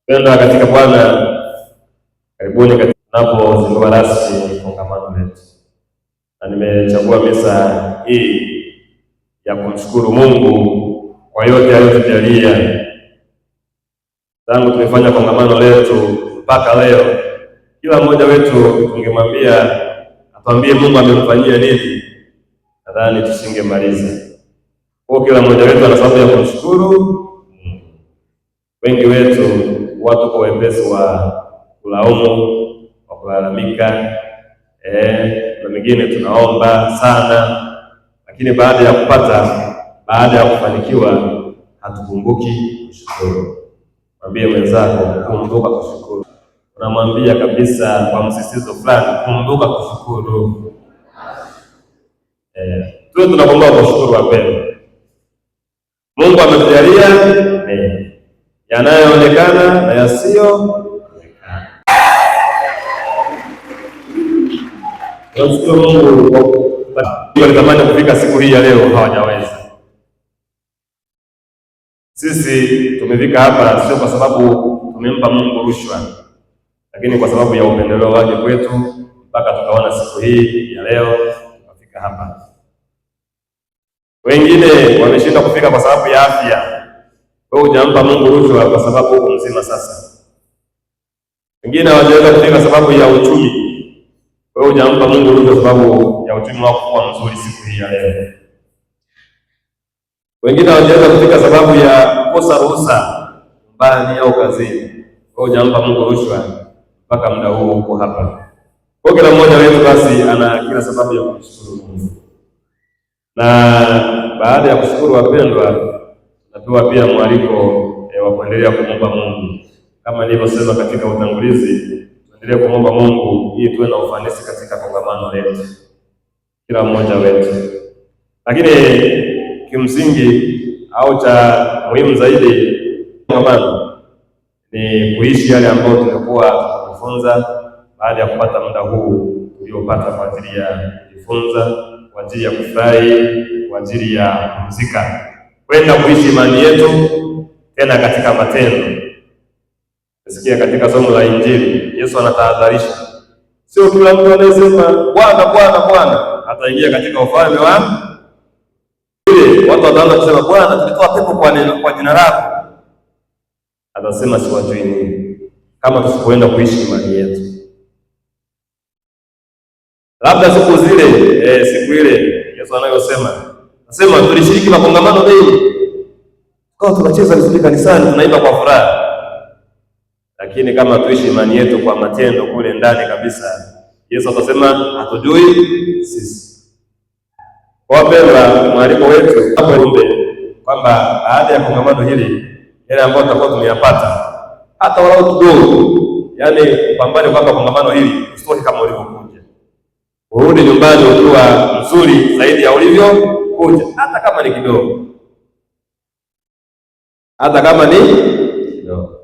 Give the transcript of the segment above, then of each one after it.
Wapendwa katika Bwana, karibuni tunapozindua rasmi kongamano letu, na nimechagua misa hii ya kumshukuru Mungu kwa yote aliyotujalia tangu tumefanya kongamano letu mpaka leo. Kila mmoja wetu tungemwambia atuambie Mungu amemfanyia nini, nadhani tusingemaliza. Kwa kila mmoja wetu ana sababu ya kumshukuru Mungu. Wengi wetu watu kwa wepesi wa kulaumu, wa kulalamika, na mengine tunaomba sana, lakini baada ya kupata, baada ya kufanikiwa hatukumbuki kushukuru. Mwambie mwenzako kumbuka kushukuru. Unamwambia kabisa kwa msisitizo fulani, kumbuka kushukuru. Tuwe tunakumbuka kushukuru, wapendwa. Mungu ametujalia mema yanayoonekana na yasiyoonekana. Tunamshukuru Mungu walitamani kufika siku hii ya leo, hawajaweza. Sisi tumefika hapa sio kwa sababu tumempa Mungu rushwa, lakini kwa sababu ya upendeleo wake kwetu mpaka tukaona siku hii ya leo tukafika hapa. Wengine wameshindwa kufika kwa sababu ya afya. Wewe hujampa Mungu rushwa kwa sababu uko mzima sasa. Wengine hawajaweza kufika sababu ya uchumi. Wewe hujampa Mungu rushwa sababu ya uchumi wako kuwa mzuri siku hii ya leo. Wengine hawajaweza kufika sababu ya kukosa ruhusa nyumbani au kazini. Wewe hujampa Mungu rushwa mpaka muda huu uko hapa. Kwa kila mmoja wetu basi ana kila sababu ya kumshukuru Mungu. Na baada ya kushukuru, wapendwa, tunapewa pia mwaliko wa kuendelea kumwomba Mungu. Kama nilivyosema katika utangulizi, tuendelee kumwomba Mungu ili tuwe na ufanisi katika kongamano letu, kila mmoja wetu. Lakini kimsingi au cha muhimu zaidi kongamano ni kuishi yale ambayo tumekuwa tukijifunza baada ya kupata muda huu tuliopata kwa ajili ya kujifunza, kwa ajili ya kufurahi, kwa ajili ya kupumzika, kwenda kuishi imani yetu tena katika matendo. Sikia katika somo la Injili Yesu anatahadharisha, sio kila mtu anayesema Bwana Bwana Bwana ataingia katika ufalme wa ile. Watu wataanza kusema Bwana, tulitoa pepo kwa neno, kwa jina lako. Atasema siwajui nini, kama tusipoenda kuishi imani yetu. Labda siku zile siku ile Yesu anayosema, nasema tulishiriki makongamano mengi, tukawa tunacheza vizuri kanisani, tunaimba kwa furaha, lakini kama tuishi imani yetu kwa matendo kule ndani kabisa, Yesu atasema hatujui sisi. Kwa wapendwa, mwaliko wetu hapo kwamba baada ya kongamano hili yale ambayo tutakuwa tumeyapata hata walau kidogo, yaani upambane kwamba kongamano hili usitoke kama ulivyokuja, urudi nyumbani ukiwa mzuri zaidi ya ulivyokuja, hata kama ni kidogo, hata kama ni kidogo,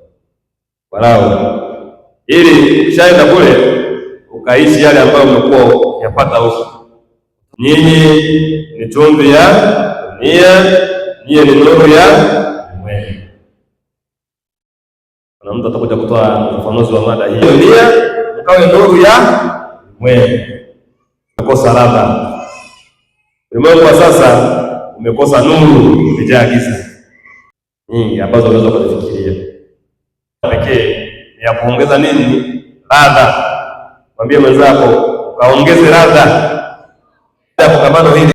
walau ili ukishaenda kule ukaishi yale ambayo umekuwa yapata huko. Nyinyi ni chumvi ya dunia, nyinyi ni nuru ya ulimwengu. Kuna mtu atakuja kutoa ufafanuzi wa mada hii. Dunia mkawe nuru ya ulimwengu. Umekosa ladha. Ulimwengu wa sasa umekosa nuru, umejaa giza nyingi ambazo unaweza kuzifikiria. Pekee ni ya kuongeza nini? Ladha. Mwambie mwenzako kaongeze ladha ya kongamano hili.